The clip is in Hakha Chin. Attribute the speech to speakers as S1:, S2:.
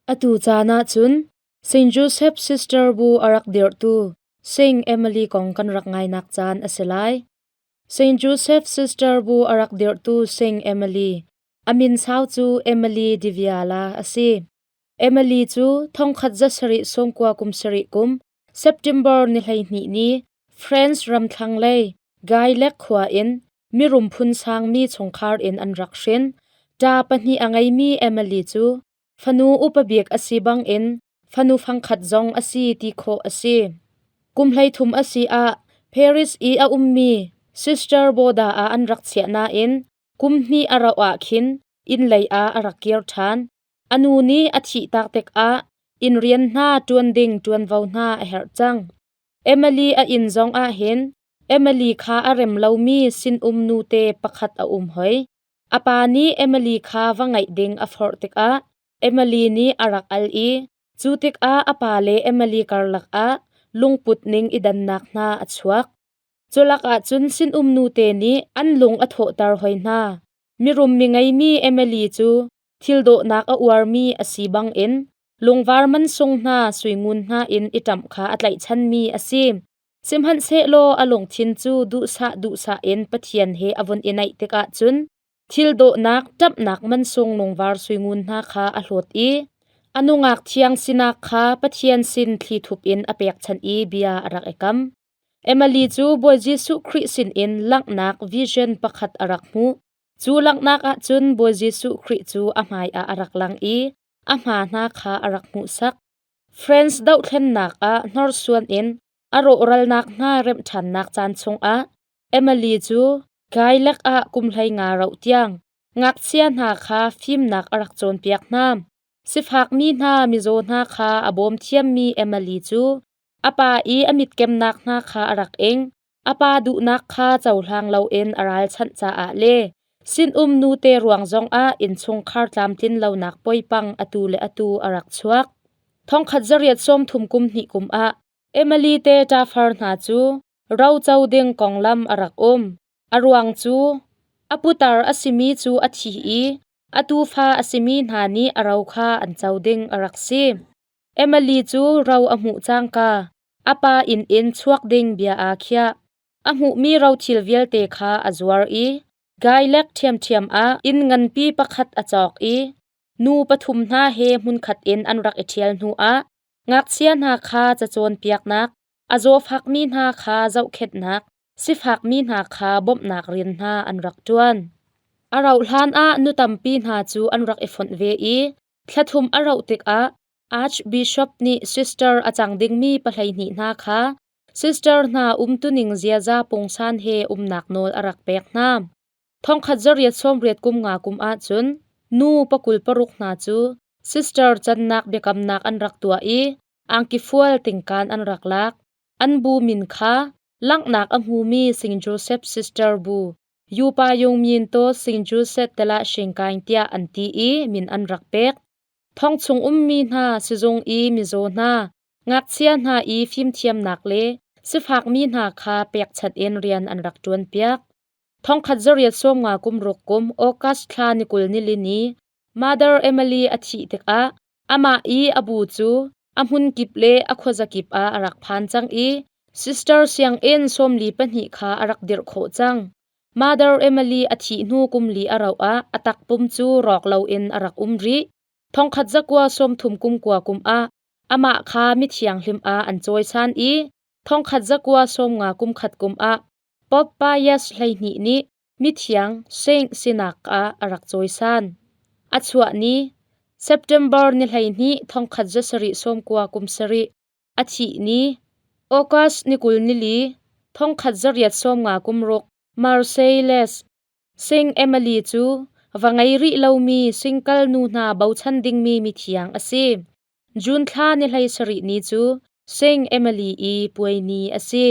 S1: Atu caan ahcun Saint Joseph Sister bu a rak dirhtu Saint Emily kong kan rak ngainak caan a si lai. Saint Joseph Sister bu a rak dirhtu Saint Emily, a min sau cu Emily de Viala a si. Emily cu thongkhat zasarih sawmkua kum sarih kum September ni 12 ni France ram thlanglei Gailek khua in mirum phun sangmi chungkhar in an rak hrin. Ṭa pahnih a ngeimi Emily cu fanu upa bik a si bangin fanu fangkhat zong a si ti khawh a si. Kum 13 a si ah Paris i a ummi Sister Boda ah an rak chiah nain kum hnih a rauh ah khin inn lei ah a rak kir ṭhan. A nu nih a thihtak tikah inn rian hna ṭuan ding ṭuanvo hna a herh cang. Emily a inn zong ah hin Emily kha a rem lomi sinum nute pakhat a um hoi. A pa nih Emily kha va ngeih ding a forh tikah Emily nih a rak al i cu tikah a pa le Emily karlak ah lungput ning i dannak hna a chuak. Culak ah cun sinum nute nih an lung a thawhter hoi hna. Mirum mi ngeimi Emily cu thil dawhnak a uarmi a si bangin lungvar mansung hna suingun hna in i ṭamh kha a tlaihchanmi a si. Sihmanhsehlaw a lungthin cu duhsah duhsah in Pathian he a vun i naih tikah cun thil dawhnak ṭamhnak mansung lungvar suingun hna kha a hlawt i a nungak thiang sinak kha Pathian sin thlithup in a pekchanh i bia a rak i kam. Emily cu Bawi Jesuh Khrih sinin langhnak vision pakhat a rak hmuh. Cu langhnak ah cun Bawi Jesuh Khrih cu a hmaiah a rak lang i a hma hna kha a rak hmuhsak. France dohthlennak ah hnorsuan in a rawhralnak hna remh ṭhannak caan chungah Emily cu Gailek ah kum 15 rauh tiang ngakchia hna kha fimnak a rak cawnpiak hna. Sifakmi hna mizaw hna kha a bawm thiammi Emily cu a pa i a mitkemnak hna kha a rak ing. A pa duhnak kha cohlang loin a ralchanh caah le sinum nute ruang zongah innchungkhar tlamtlin lonak poipang atu le atu a rak chuak. Thongkhat zariat sawmthum kum hnih kum ah Emily te ṭafar hna cu roco ding konglam a rak um. A ruang cu a putar a simi cu a thi i a tufa a simi hna nih a ro kha an co ding a rak si. Emily cu ro a hmuh cangka A pa inn in chuak ding bia aa khiah. A hmuhmi rothil vialte kha a zuar i Gailek ṭhiamṭhiam ah inn nganpi pakhat a cawk i nu pathum hna he hmunkhat in an rak i ṭhial hnuah ngakchia hna kha cacawnpiaknak, a zawfakmi hna kha zohkhenhnak, sifakmi hna kha bawmhnak rian hna an rak ṭuan. A rauhhlan ah nu tampi hna cu an rak i fonh ve i thla thum a rauh tikah Archbishop nih sister a cang dingmi 12 hna kha sister hna umtuning ziaza pungsan he umnak nawl a rak pek hna. Thongkhat zariat sawmriat kum nga kum ahcun nu 26 hna cu sister cannak biakamnak an rak tuah i angki fual tingkan an rak lak. An bu min kha langhnak a hmumi St. Joseph Sister Bu Yupa Yung Myin To St. Joseph Tela Shingkaing tiah an ti i min an rak pek. Thong chung ummi hna sizung i mizaw hna, ngakchia hna i fimthiamnak le sifakmi hna kha pekchanh in rian an rak ṭuanpiak. Thongkhat zariat sawmnga kum ruk kum August thla ni 20 nili ni Mother Emily a thih tikah amah i a bu cu a hmun kip le a khuazakip ah a rak phan cang i Sister sianginn 42 kha a rak dirh khawh cang. Mother Emily a thih hnu kum li a rauh ah a takpum cu rawk loin a rak um rih. Thongkhat zakua sawmthum kum kua kum ah amah kha mithianghlim ah an cawisan i thongkhat zakua sawmnga kum khat kum ah Pope Pius 12 nih mithiang saint sinak ah a rak cawisan. A chuah ni September ni 12 thongkhat zasarih sawmkua kum sarih A thih ni August ni 22, 1896 Marseilles Sing Emily cu va ngei rih lomi singkal nu hna bochan dingmi mithiang a si. June thla ni 17 ni cu Sing Emily i puai ni a si.